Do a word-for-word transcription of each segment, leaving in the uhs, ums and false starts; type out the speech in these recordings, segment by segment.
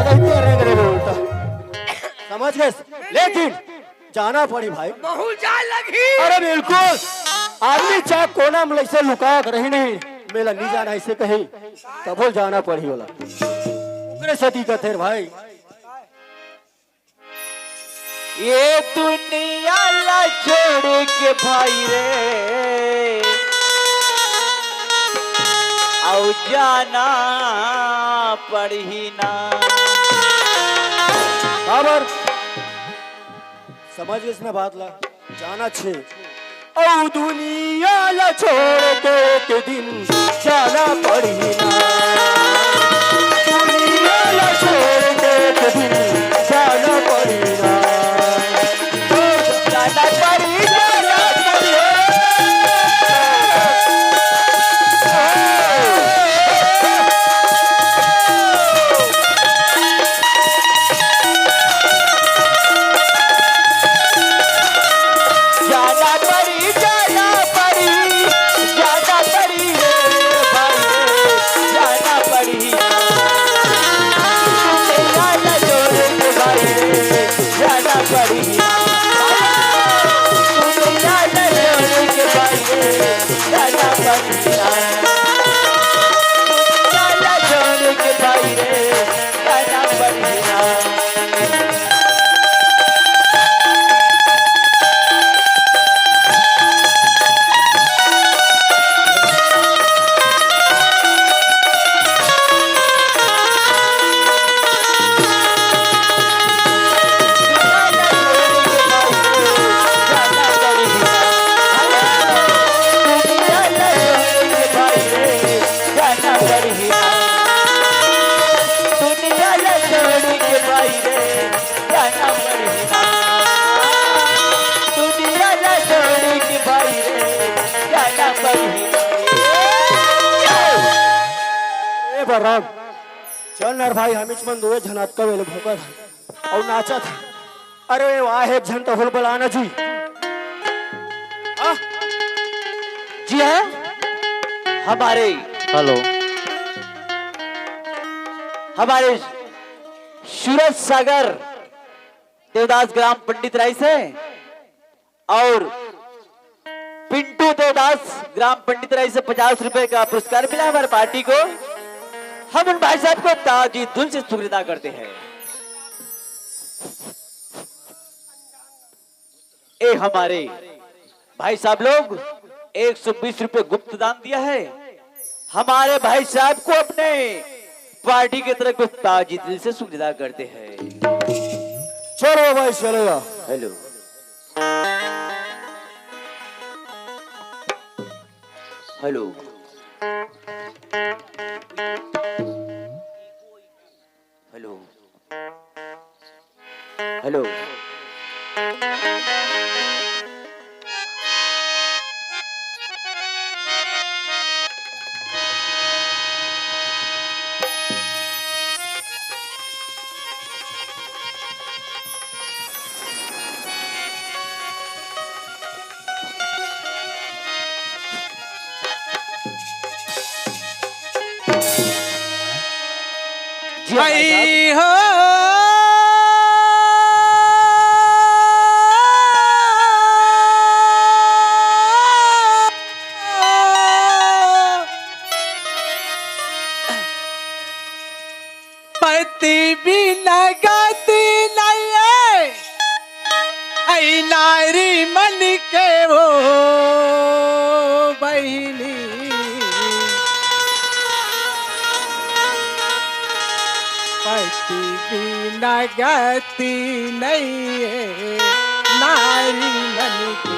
ऐसे रेंग रेंग उल्टा। समझ गए? लेकिन जाना पड़ी भाई। बहुत जान लगी। अरे बिल्कुल। आदमी चाहे कोना में ऐसे लुका के रही नहीं, मेला नहीं जाना ऐसे कही, तबो जाना पड़ी वाला। ओकरे सती कथे भाई। ये दुनिया ला छोड़ के भाई रे, अउ जाना पड़ही ना। काबर? समझ गए इसने बात ला? जाना छे। अउ दुनिया ला छोड़ के एक दिन जाना पड़ही ना। दुनिया ला छोड़ के एक दिन जाना पड़ही ना। जाना पड़ही, जाना पड़ही। जाना पड़ी, जाना पड़ी, जाना पड़ी रे भाई, जाना पड़ी। जाना जोड़ के भाई रे, जाना पड़ी। जाना जोड़ के भाई रे, जाना पड़ी। जाना जोड़ के भाई रे, जाना पड़ी। ए बलराम, चल ना रे भाई, हमीच मन दुए झन अतका बेले भूखा था अउ नाचा था। अरे वाह, एक झन तो हुल बलाना जी। आ? जी हाँ, हमारे हेलो। हमारे सूरज सागर देवदास ग्राम पंडित राय से और पिंटू देवदास ग्राम पंडित राय से पचास रुपए का पुरस्कार मिला हमारे पार्टी को। हम उन भाई साहब को ताजी दिल से शुक्रिया अदा करते हैं। ए हमारे भाई साहब लोग एक सौ बीस रुपए गुप्त दान दिया है। हमारे भाई साहब को अपने पार्टी की तरफ से ताजी दिल से शुक्रिया अदा करते हैं। चलो भाई, चलेगा। हेलो। हेलो। हेलो। हेलो। जी हाँ, भाई साहब। भाई हो। पति बिना गति नहीं है, ऐ नारी मन के वो बहिनी। पति बिना गति नहीं है, नारी मन की।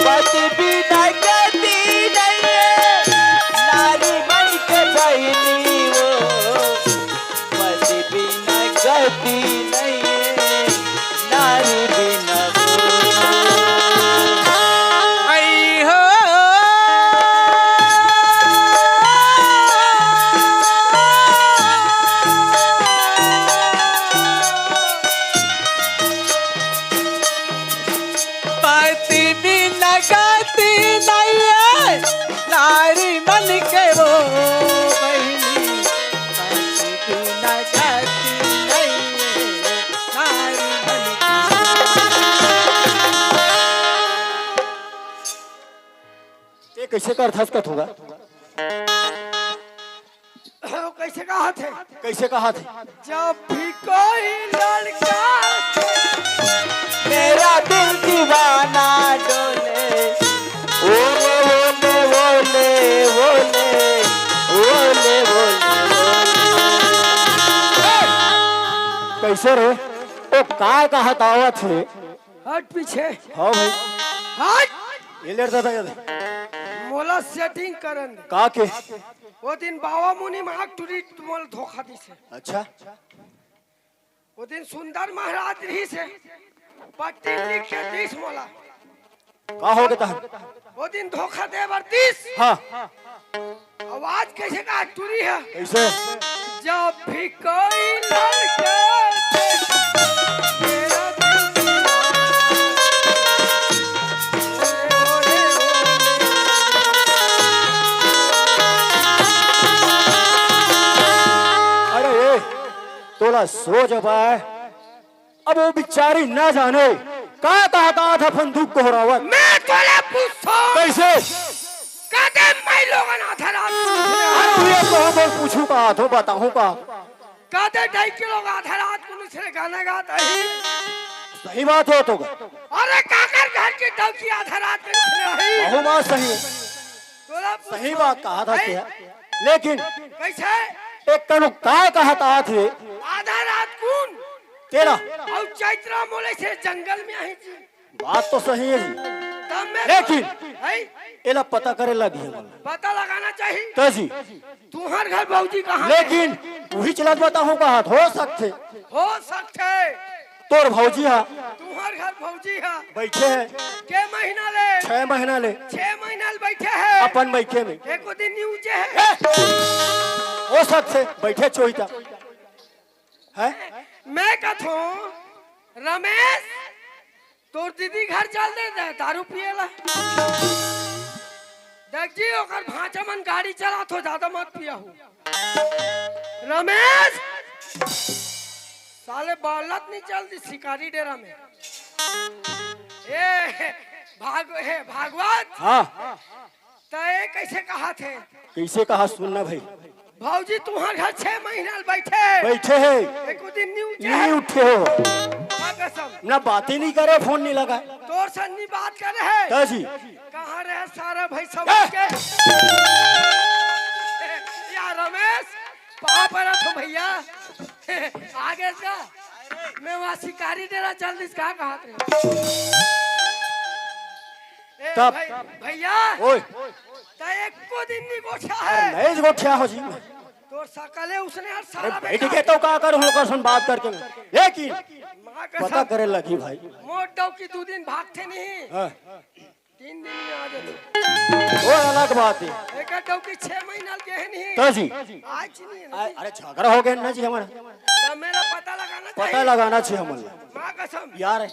पति बिना गति नहीं है, नारी मन के बहिनी वो। पति बिना गति नहीं है, भक्ति बिना गति नहीं है, नारी मन के वो बहिनी। भक्ति बिना गति नहीं है, नारी मन के। ये कैसे का अर्थात कथूंगा? वो कैसे कहा थे? कैसे कहा थे? जब भी कोई लड़का मेरा दिल दीवाना डोले, ओले, ओले, ओले, ओले, ओले, ओले, ओले। कैसे रे? ओ काय कहत आवत हे? हट पीछे। हाँ भाई। हट। ये लेट जाता है। मोला सेटिंग करन दे। का के? वो दिन बाबा मुनि माग टूरी मोला धोखा दिस हे। अच्छा। वो दिन सुंदर महाराज रहिस हे, पट्टी लिख के दिस मोला। का हो गया तहन? वो दिन धोखा दे बर दिस। हाँ। आवाज कैसे का टूरी हे? कैसे? जब भी कोई लड़का तेरा दिल दीवाना। अरे ए, तोला सोच पाए। अब वो बिचारी ना जाने का, का, का था अपन दुख गोहरावत। मैं तोला पूछथों। कैसे? कदे मैं लोगन आधा रात को अरे भैया, तो हम पूछू का, तो बताऊं का? कदे ढाई किलो का आधा रात को दूसरे गाना गाता ही। सही बात हो तो। अरे काकर घर की डौकी आधा रात में निकले ही। बहु बात सही है। तोला पूछो। सही बात कहा था हैं? तेरा। लेकिन कैसे? एक कनु काय कहा था थे? आधा रात कुन? तेरा। और चैत्रा मोले से जंगल में आई जी। बात तो सही है जी। तब मैं लेकिन हैं? एला पता करे लगी है। पता लगाना चाहिए। तो जी। तुम्हार घर भौजी कहाँ है? लेकिन वही चलत बताहूँ कहा हो सकते। हो सकते। तोर भौजी हा। तुम्हार घर भौजी हा। बैठे है। के महीना ले? छह महीना ले। छह महीना ले बैठे है। अपन बैठे में। एको दिन नहीं उठे है। ए! हो सकते बैठे चोइता। हैं? मैं कथों, रमेश, तोर दीदी घर चल दे, दे, दारू पिए ला। देख जी, ओकर भांचा मन गाड़ी चलात हो, ज्यादा मत पिया हो। रमेश, साले बालत नहीं चलती शिकारी डेरा में। ए, भाग-, हे, भागवत। हाँ। त ए कैसे कहा थे? कैसे कहा, सुनना भाई। भौजी, तुम्हार घर छह महीना ले बैठे। बैठे है। एको दिन नहीं उठे नहीं है। उठे हो। माँ कसम। ना बातें नहीं करे, फोन नहीं लगा। तोर से नहीं बात करे है। का जी? कहाँ रहे सारा भाई सब ए! के? यार रमेश, पाँव पड़त हो भैया। आगे का? मैं वहाँ शिकारी डेरा चल दिस, का कहा थे? ए, तब भाई, भैया, ओए। त एको दिन नहीं गोठिया अरे है। नहीं गोठिया हो जी। तोर सकले उसने हर अरे सारा बैठ बेटा। के तो का करूँ, ओकर सन बात करके। लेकिन माँ कसम। पता करे लगी भाई। मोर डौकी दू दिन भागते नहीं। हाँ। तीन दिन में आ जाते। वो अलग बात है। एक डौकी छह महीना के है नहीं। तो जी। आज नहीं है ना आ-, जी। अरे झगड़ा हो गया ना जी हमारा। तो मेरा पता लगाना पता चाहिए। लगाना चाहिए हमारा। माँ कसम। यार है।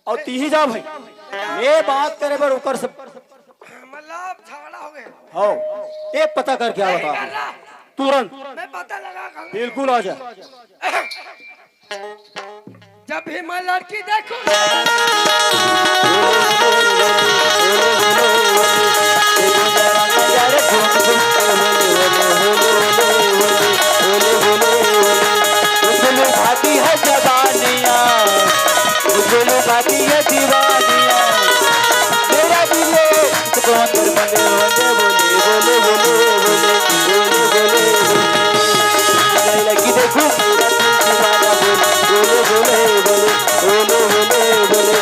और तीही जा भाई, ये बात करे बर ओकर से मतलब झगड़ा हो गया। हो, ये पता कर क्या नहीं बता। करना। तुरंत। मैं पता लगा कर बिल्कुल आ जा। जब भी मैं लड़की देखूं भाती है जवानिया, उजलू भाती है दीवानिया। मेरा दिल तो अंदर बंद होने बोले, बोले, बोले, बोले, बोले, बोले, बोले। लड़की देखो मेरा दिल दीवाना बोले, बोले, बोले, बोले, बोले, बोले, बोले।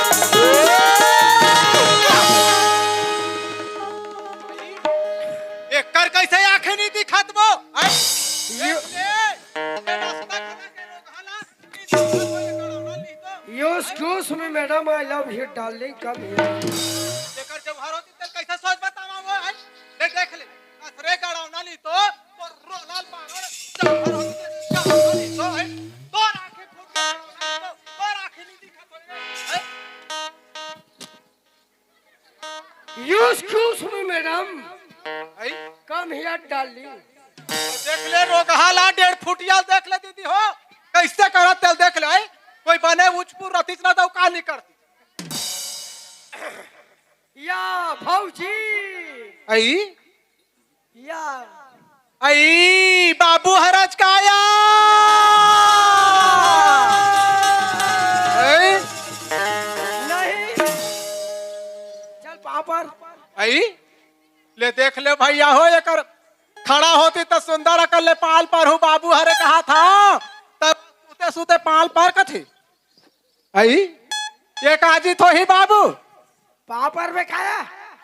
एकर कैसे आंखें नहीं दिखत वो? हैं? ये, ये रास्ता खड़ा के रोक हाला। Excuse me madam, I love you darling, come here। जेकर जब हर होती तेल कैसे सोच बतावा वो है? ले देख ले, असरे गड़ौना ली तो, तो रोलाल पागल, जब हर होती तेल गड़ौना ली तो है, तो राखे फूट गड़ौना ली तो, तो राखे नहीं दिखा तो है। Excuse me, madam. I? Come here, darling. देख ले, रोगहा ला डेढ़ फुटिया, देख ले दीदी हो, कैसे करत तेल, देख ले। आई, कोई बने उचपुर रतिच ना दऊ, का नहीं करती। या भौजी। आई? या। आई, बाबू हरज काया। आई? नहीं। चल पापड़। आई? ले देख ले भैया हो, एकर खड़ा होती त सुंदर अकल ले पाल पर हूँ, बाबू हरे कहा था, तब सूते सूते पाल पर कथे। आई, ये काजी थो ही बाबू। पापड़ में काया?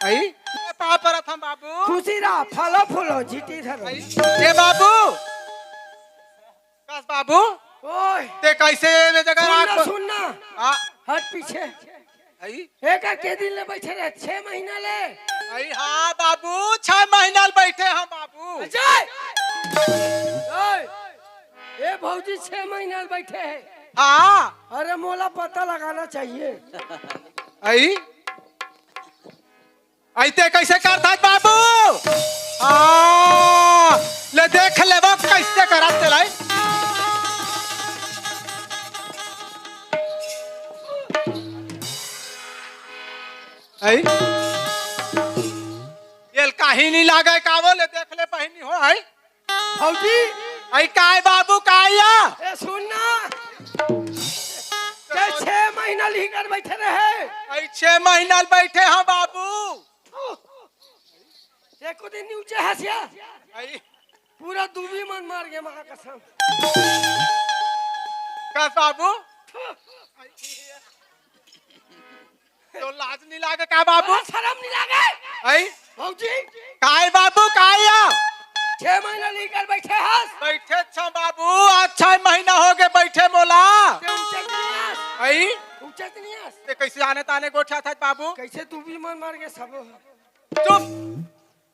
आई, ये पापड़ था बाबू। खुशी रहा, फलो फूलो, झीटी धरो। आई, ये बाबू। कस बाबू? ओए। ते कैसे ये जगह सुन ना, राख सुन ना। हाँ। हट पीछे। आई? एकर के दिन ले बैठे रहे? छह महीना ले। आई हाँ बाबू, छह महीना ले बैठे हैं बाबू। अजय! ओए! ए भौजी छह महीना ले बैठे हैं। हाँ। अरे मोला पता लगाना चाहिए। आई? ऐते कैसे करत हस बाबू? आ, ले देख लेबो कैसे करत चलाई। आई? ये काही नहीं लागे का वो, ले देख ले बहिनी हो, आई? भौजी। आई काय बाबू, काय या? ए, सुन ना। ते छह महीना लिही कर बैठे रहे। आई छह महीना ले बैठे हैं बाबू। एको दिन नीचे हंसिया। आई। पूरा दूबी मन मार गया, माँ कसम। का बाबू? तो लाज नहीं लागे का बाबू? तोला शरम नहीं लागे? आई? भौजी। काय बाबू, काय या? छह महीना लिही कर बैठे हस। बैठे छ बाबू, आज छह महीना हो गए बैठे मोला। ते उचत नहीं आस। आई? उचत नहीं आस। ते कैसे आने ताने गोठा था बाबू? कैसे दूबी मन मार गया सब? चुप।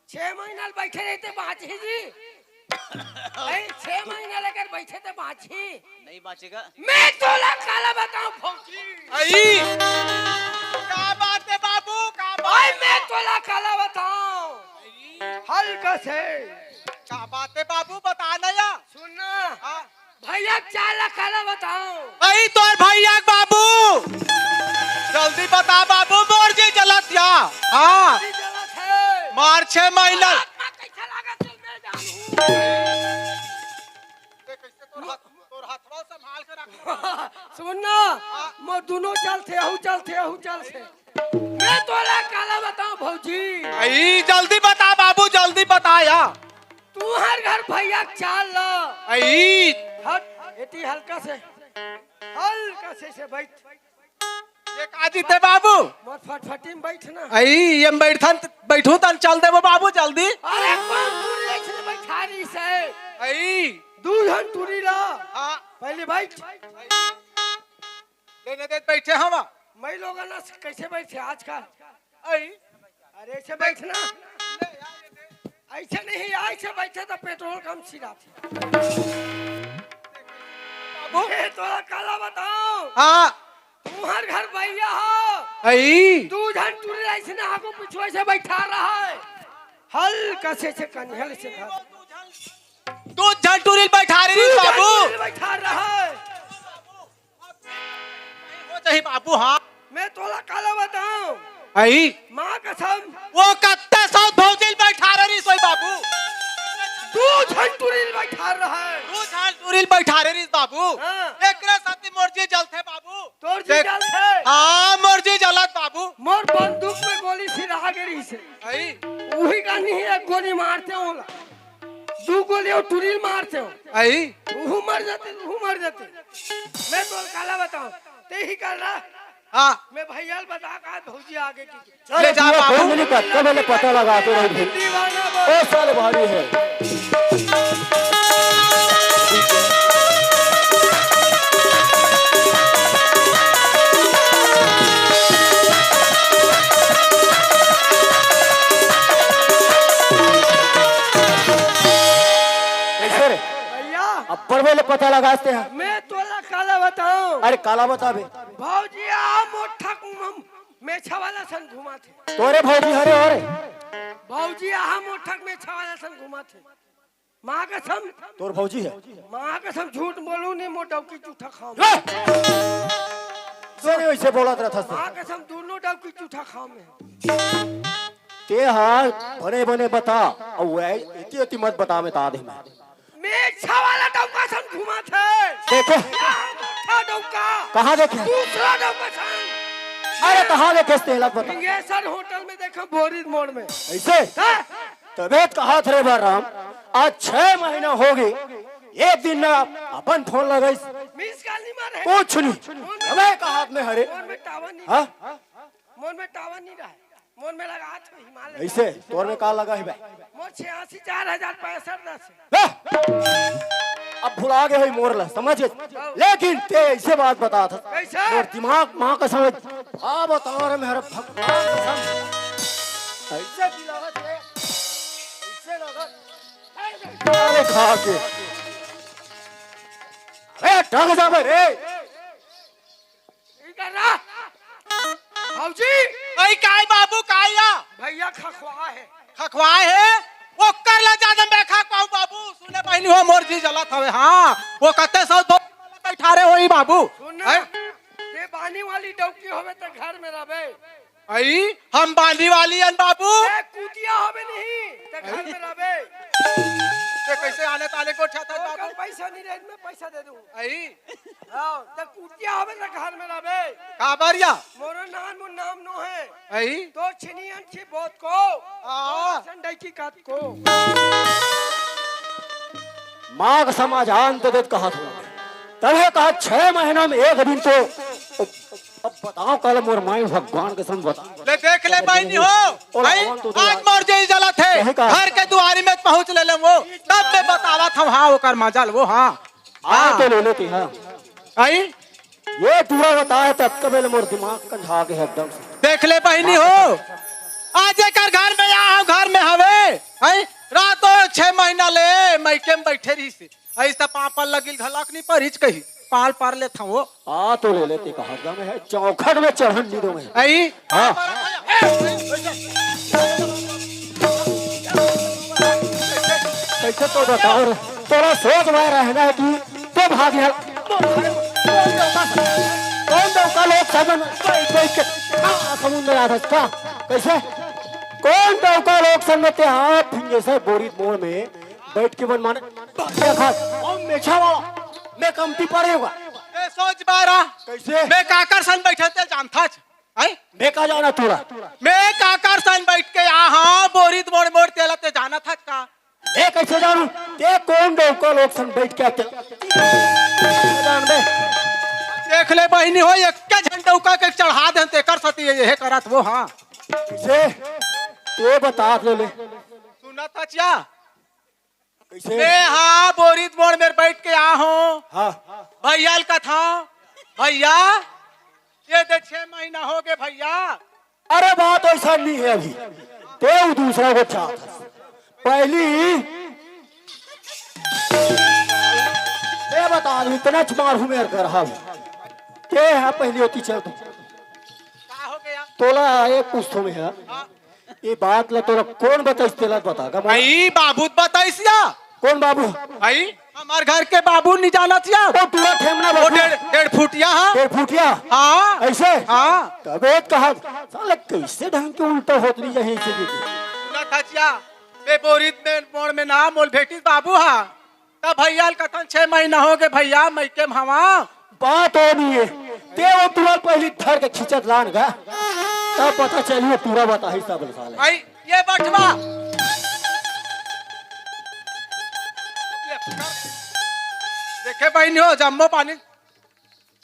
छह महीना ले बैठे रहे ते बाँचही जी। अरे, छह महीना ले कर बैठे ते बाँचही। नहीं बाँचेगा। मैं तोला काला बताऊं भौजी। आई, का बात है बाबू, का बात आई, है? मैं तोला काला बताऊं। आई। हल्का से। का बात है बाबू, बता ना या। सुन ना। हाँ। भैया के चाल ला काला बताऊं। अई तोर भैया के बाबू। जल्दी बता बाबू, मोर जी जलत या। हाँ। जी जलत है। मार छह महीना। आत्मा कैसे लागत है, मैं जानू। ते कैसे तोर हाथ, तोर हाथवा संभाल के रख। सुन ना, हाँ। मोर दोनों चलथे, अहू चलथे, अहू चलथे। मैं तोला काला बताऊं भौजी। अई, जल्दी बता बाबू, जल्दी बता या। तुहर घर भैया के चाल ला। अई। हट, एती हल्का से, हल्का से, से बैठ। ये काजी ते बाबू? मोर फटफटी में बैठ ना। अई, ये बैठन, बैठू तन चल देबो बाबू, जल्दी। अरे, कौन दूर ऐसे बैठा रही से? अई। दू झन टूरी ला। हाँ। पहले बैठ। अई। लेने दे, बैठे हवा। मैं लोगन ना कैसे बैठे आजकल? आई। अरे, ऐसे बैठना। ऐसे नहीं, ऐसे बैठे तो पेट्रोल कम छिड़ाथे। बाबू। ये तोला काला बताऊं। हाँ। तुहर घर भैया हो। आई। दू झन टूरी ऐसे ना आगू पीछू ऐसे बैठा रहा है। हल्का से, से कनी, हल्का से धर। दू झन टूरी बैठा रही दू झन बाबू। टूरी बैठा रहा है। हो जाही बाबू, हाँ। मैं तोला काला बताऊं। आई। माँ कसम। वो कत्ते सौ भौजी ल बैठा रही सोई बाबू। दू झन टूरी ल बैठा रहा है। दू झन टूरी ल बैठा रही बाबू। हाँ। एकरे साथी मोर जी जलथे बाबू। तोर जी देख। जलथे? हाँ, मोर जी जलत बाबू। मोर बंदूक में गोली सिरा गई से। आई। वही का नहीं, एक गोली मारते होला। दू गोली और टूरी मारते हो। आई। उहू मर जाते, उहू मर जाते। मैं तो काला बताऊं, ते ही कर रहा। हाँ। मैं भैया ल बता का भौजी आगे की। ले जा चलो, बाबू। कोई नहीं, कब, कब ले पता लगा तो रही। दीवाना बोल। ओ साले भारी है। कैसे रे? भैया। अब बड़वे ले पता लगाते हैं। मैं तोला काला बताओ। अरे काला बताबे। भौजी आ मोठक म-, मेछा वाला सन घुमाथे। तोरे भौजी हरे हो रे। भौजी आ मोठक मेछा वाला सन घुमाथे। माँ कसम। तोर भौजी हे। माँ कसम झूठ बोलू नहीं, मोर डौकी जूठा खाओ। रे! से नहीं वैसे बोलत रहता से। माँ कसम दोनों डौकी जूठा खाओ में। ते हा बने बने बता, अउ वै एती एती मत बता में ता दे मैं। मेछा वाला डौका सन घुमाथे। देखो। यहाँ मोठा डौका। कहाँ देखे? दूसरा डौका सन। अरे कहाँ देखे तेला बता। सिंहेश्वर होटल में देखा बोरिद मोड़ में। ऐसे? हाँ। तबे त कहत रे बलराम, आज छह महीना होगे, एक दिन ना अपन फोन लगाइस। मिस कॉल नहीं मारे। कुछ नहीं। फोन में अबे का हाथ में हरे? फोन में टावर नहीं। हाँ? फोन में टावर नहीं रहा। फोन में लगा तो हिमालय ऐसे, तोर में का लगा है बे? मोर छियासी चार हजार पैंसठ दस। ले! अब भुला गए है मोर ला, समझ गए? लेकिन ते ऐसे बात बता था। कैसे? मोर दिमाग माँ का समझ। आ बताओ रे मेरा भगवान कसम। ऐसे की लागत है? ऐसे लागत। अरे खा के। अरे टंग जा बे रे। ई कर रहा। भौजी। ओई काय बाबू, काय या? भैया खखवा है। खखवा है? ओकर ला ज्यादा मैं खखवाऊ बाबू। सुने बहिनी हो, मोर जी जलत हवे। हाँ, वो कते सौ दो बैठा रहे होई बाबू। सुन ना, हैं? ये बानी वाली डौकी होवे त घर में रहबे। आई, हम बांधी वाली हन बाबू। ए, कुतिया होबे नहीं, त घर में रहबे। ते कैसे आने ताने को छाता ओकर बाबू? पैसा नहीं रहे, मैं पैसा दे दूं। आई। हाँ, त कुतिया होबे त घर में रहबे। काबर या? मोरो नाम, मोर नाम नो है। आई। तो छिनियन छी बहुत को। हाँ। तो संडई की कत को। माघ समाज आन दे देत कहा था। तबे कहा छह महीना में एक दिन तो अब बताओ, काला मोर माई भगवान कसम बता। ले देख ले बहिनी हो। ओला भाई, आवन तो आज दे। मोर जे जलत है, सही कहा। घर के दुआरी में पहुंच ले ले वो, तब मैं बतावा था, हाँ, ओकर मजा ले वो, हाँ। आ तो ले लेती, हाँ। आई? ये पूरा बताए तब कबे ले मोर दिमाग कंझा के है एकदम से। देख ले बहिनी हो, आज एकर घर में या घर में हवे, आई? रातों छह महीना ले मइके में बैठे रही से। ऐसा पापड़ लगिल घलक नहीं परिच कही, पाल पार ले था वो। आ तो ले लेते कहा एकदम है, चौखट में चढ़न नहीं दो मैं। आई? हाँ। कैसे तो बताओ रे, तोरा सोच में रहना है कि तो भाग यार। कौन डौका लोग समझ कोई, कोई के, हाँ, समुद्र आ था का? कैसे? कौन डौका लोग संग ते हाथ फिंगे से बोरित मोड़ में बैठ के मन माने, देखा, ओ मेछा वाला, मैं कमती पड़े होगा। ए, सोच बारा। कैसे? मैं काकर सन बैठे ते जानथा छ। हैं? मैं का जाना तोरा? मैं काकर सन बैठ के यहाँ बोरित मोड़ मोड़ तेला ते जाना था का? मैं कैसे जानू? ते कौन डौका लोग सन बैठ के आते? जान बे। देख ले बहिनी हो, एक के झन डौका के चढ़ा दे, तेकर सती ये, ये करत वो, हाँ। कैसे? ते बता ले ले। सुना था क्या? कैसे? मैं हाँ बोरित मोड़ में बैठ के आ हूँ। हाँ। भैया ल कथा, भैया, ये दे छह महीना हो गए भैया। अरे बात ऐसा नहीं है अभी। ते उ दूसरा को चाहत हस। पहली ये बता दू, इतना चमार हूँ मेरे घर हम। ते है पहली होती चल तू। का हो गया? तोला एक पूछतो में है। हाँ। ये बात ला तोला कौन बताइस तेला बता गा मोला? आई बाबू बताइस या। कौन बाबू? आई हमार घर के बाबू नहीं जानत या। वो पूरा ठेमना वो बाबू। डेढ़, डेढ़ फुटिया हा। डेढ़ फुटिया? हाँ। ऐसे? हाँ। तबे कहा, साला कैसे ढंग के उल्टा होत नहीं यहीं से देखी। सुना था जिया, बे बोरित में मोड़ में ना मोल भेटिस बाबू हा। तब भैया ल कथन छह महीना हो गए भैया, मइके म हवा। बात ओ नहीं है। ते वो तुरंत पहली धर के खींचत लान गा। तब पता चली वो पूरा बताही सब साले। भाई, ये बठवा। देखे बहिनी हो, जम्मो पानी।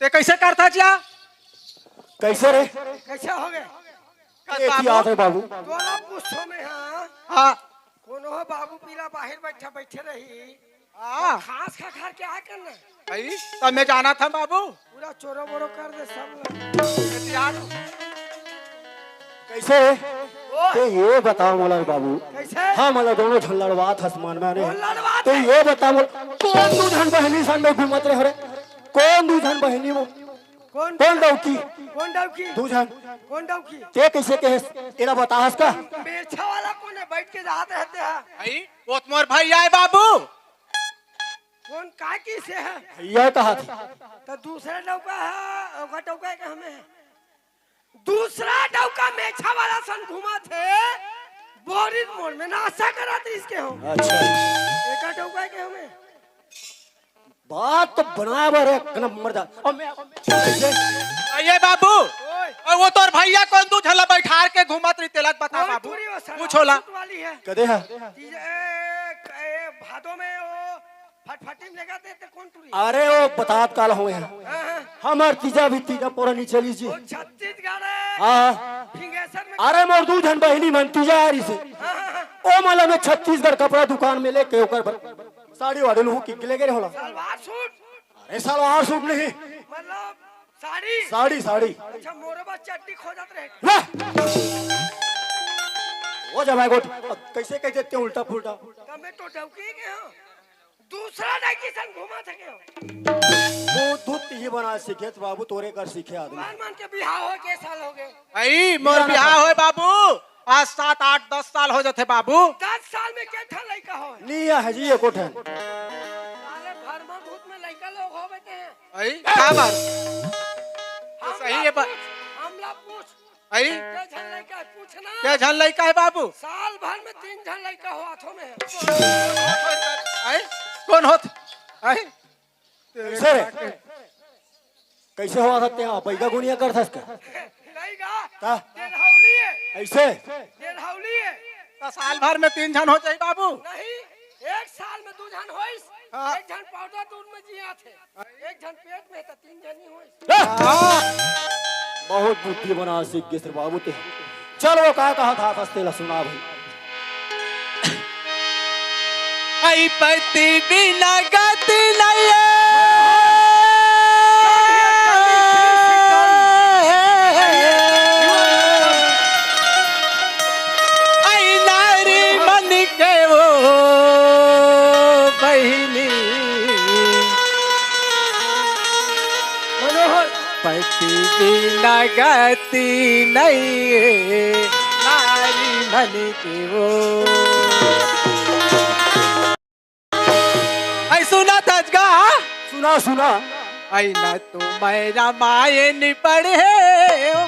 ते कैसे करथा जिया? कैसे रे? कैसे हो गए? का ये बाबू? की आदत है बाबू? तोला पूछो में हाँ। हाँ। कोनो हो बाबू पीला बाहर बैठा बैठे रही। हाँ। खास खा खा के आ करना। भाई, तब मैं जाना था बाबू। पूरा चोरो बोरो कर दे सब लोग। यार। कैसे? ओह। ते ये बताओ मोला बाबू। कैसे? हाँ, मोला दोनों झन लड़वात हस मन में आने। कौन लड़वात तो है? ये बता मोला, कौन दू झन बहनी संग में घूमत रहे रे? कोन दू झन बहिनी वो? कोन? कोन डौकी? कोन डौकी? दू झन। कोन डौकी? ते कइसे कहेस? एला बताहस का? मेछा वाला कोन हे? बइठ के जात रहते हैं। भाई, वो तो मोर भइया हे बाबू। कोन काय कइसे हे? भइया कहा थे। त दूसरा डौका हे, ओकर डौका हे कि हमें? दूसरा डौका मेछा वाला सन घूमत हे, बोरिन मोड़ में नासा करत रहिस के हो। अच्छा। एकर डौका हे कि हमें? बात तो बनाए बर एक नंबर दा। अब मैं, अब मैं, अरे बाबू, ओए। अउ वो तोर भइया कोन दू झन ला बइठार के घूमत रहिस, तेला बता कोन बाबू। टूरी वो साला पूछो ला। सूट वाली हे। कदे हे? तीजा, ए, ए, भादो में वो फटफटी में लेगा ते, ते कोन टूरी? अरे वो बतात काला होय हे। हाँ, हाँ। हमर तीजा भी तीजा पोरा नी चलिस जी। वो छत्तीसगढ़ हे। हाँ। फिंगेश्वर में। अरे मोर दू झन बहिनी मन तीजा आ रहिस हे। हाँ, हाँ, हाँ। ओ मला मैं छत्तीसगढ़ कपड़ा दुकान में लेके ओकर बर साड़ी वाड़ी लूहूँ कि ले गे होला। सलवार सूट। अरे सलवार सूट नहीं। मतलब साड़ी? साड़ी, साड़ी। अच्छा, मोरे बर चड्डी खोजत रहे। वाह! हो जा भाई गोठ, अब कइसे कह देते हैं उल्टा पुल्टा? त मैं तो डौकी के हूँ। दूसरा डौकी सन घूमत हे के हूँ। वो दूध ही बना सीखे तो बाबू तोरे कर सीखे आदमी। मान मान के बिहाव होय के साल होगे? अई, मोर बिहाव होय बाबू, आज सात, आठ, दस साल हो जाथे बाबू। दस साल में के ठन लइका होय? नी हे जी, एको ठन। साले भरमा भूत में लइका लोग होवे ते हैं। अई, का बात? हमला सही हे बा-, पूछ, हमला पूछ। अई? के झन लइका हे, पूछ ना। के झन लइका हे बाबू? साल भर में तीन झन लइका होवत हों। अई? कोन होत? अई? कइसे रे? कइसे होवत हे तें? पैदा गुनिया करथस का? नहीं गा। का? डेढ़ौली हे। अइसे? डेढ़ौली हे। त साल भर में तीन झन हो जाही बाबू? नहीं, एक साल में दू झन होइस, हाँ। एक झन पाउडर दूध में जियाथे, एक झन पेट में, त तीन झन ही होइस। हाँ। बहुत बुद्धि बना सीख गे रे बाबू तें। चल वो का कहत हस तेला सुना भाई। अई पति बिना गति नहीं हे। अई नारी मन के वो बहिनी। मनोहर। पति बिना गति नहीं हे, नारी मन के वो। अई सुना तजगा। सुना, सुना। अई ना तो मैं रामायण पढ़े हो,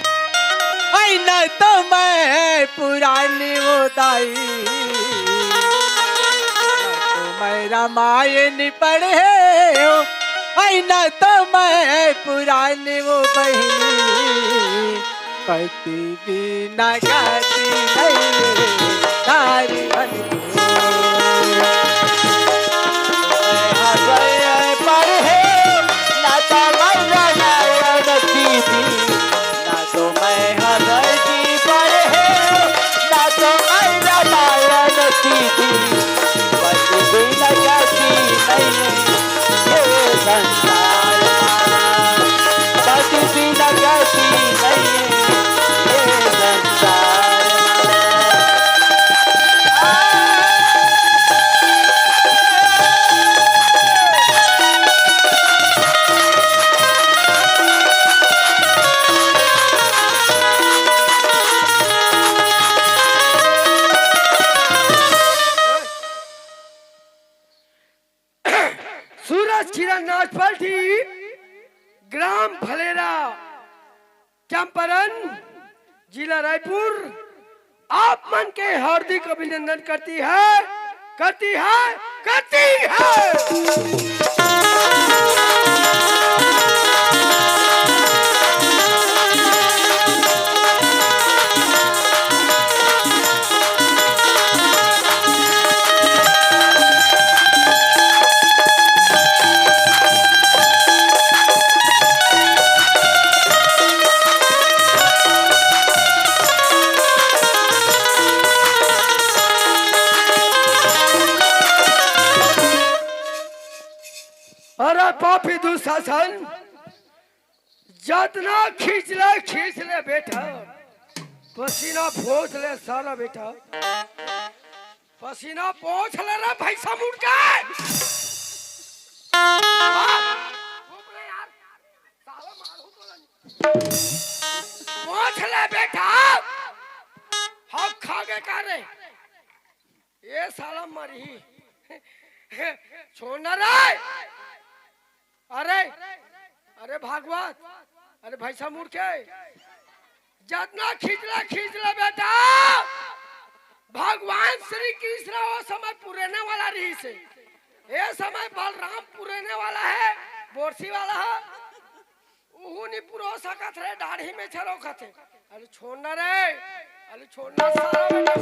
अई ना तो मैं पुराण वो दाई। ना तो मैं रामायण पढ़े हो, अई ना तो मैं पुराण वो बहिनी। पति बिना गति नहीं हे, नारी मन के। हृदय पर हे, ना तो मैं रामायण की थी, ना तो मैं हृदय की पर हे, ना तो मैं रामायण की थी। पति बिना गति नहीं हे, ये संसार। पति बिना गति नहीं हे, ये संसार। सूरज किरण नाच पलटी, ग्राम भलेरा, चंपारण, जिला रायपुर, आप मन के हार्दिक अभिनंदन करती है, करती है, करती है। अरे पापी दुशासन, जतना खींच ले, खींच ले बेटा, पसीना पोंछ ले साला बेटा, पसीना पोंछ ले रे भैंसा मुड़ के। पोंछ ले बेटा। हक खा गे का रे? ये साला मरही। छोड़ ना रे। अरे, अरे भागवत, अरे भैंसा मुड़ के, जतना खींच ले, खींच ले बेटा। भगवान श्री कृष्ण वो समय पुरेने वाला रहिसे, ये समय बलराम पुरेने वाला हे, बोरसी वाला हे। उहू नी पुरो सकत रे, दाढ़ी में छरो कथे। अरे छोड़ ना रे, अरे छोड़ ना सारा बेटा।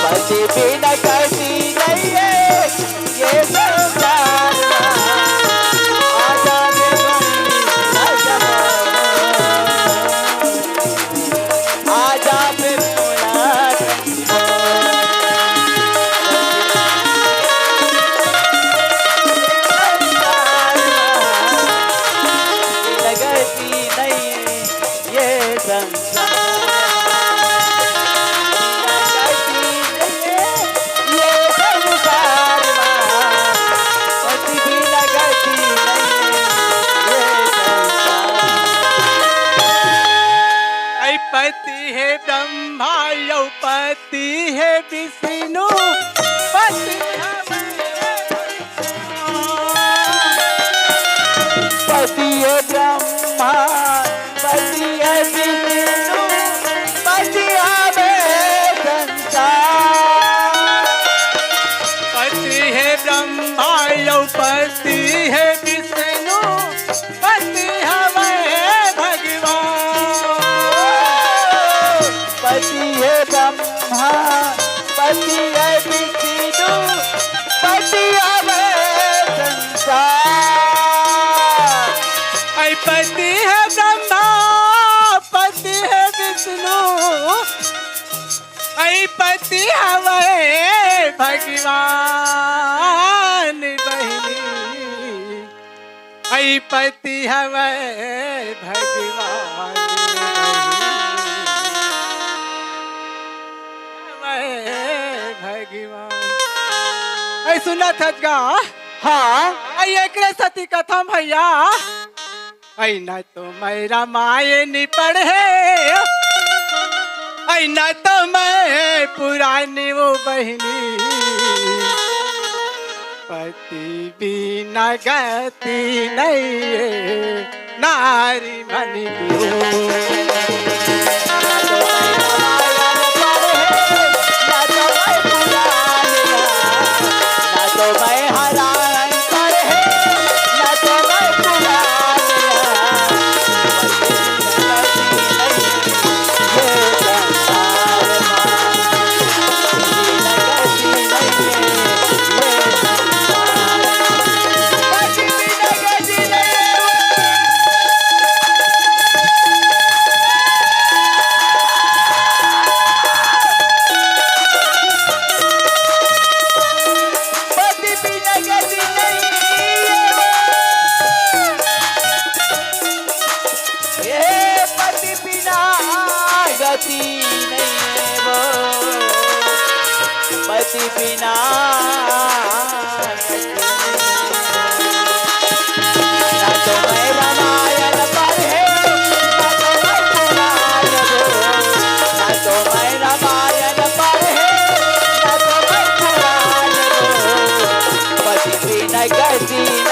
पति बिना गति नहीं है ये संसार में। आजा रे बहिनी, आजा। आजा रे मोरा। लगती नहीं ये संसार। ये संसार मा पति बिना गति नहीं, ये संसार। ऐ पति हे ब्रह्मा, यौ पति हे विष्णु, पति हवे पति हे ब्रह्मा, पति हे विष्णु, पति हवे संसार। पति हे ब्रह्मा, यौ पति हे विष्णु, पति हवे भगवान। पति हे ब्रह्मा, पति हे विष्णु, पति हवे संसार। ऐ पति हे ब्रह्मा, पति हे विष्णु, ऐ पति हवे भगवान बहिनी। ऐ पति हवे भगवान, हवे भगवान। ऐ सुनत हस गा? हाँ। ऐ एकरे सेती कथंव भैया। ऐ ना तो मैं रामायण पढ़े, ऐ ना तो मैं पुराण वो बहिनी। पति बिना गति नहीं है नारी मन की। ना तो मैं हरान पर है, ना तो मैं पुरान। ए पति बिना गति नहीं है वो, पति बिना गति नहीं है। ना तो मैं रामायण पढ़े, ना तो मैं पुराण वो, ना तो मैं रामायण पढ़े, ना तो मैं पुराण वो, पति बिना गति नहीं है।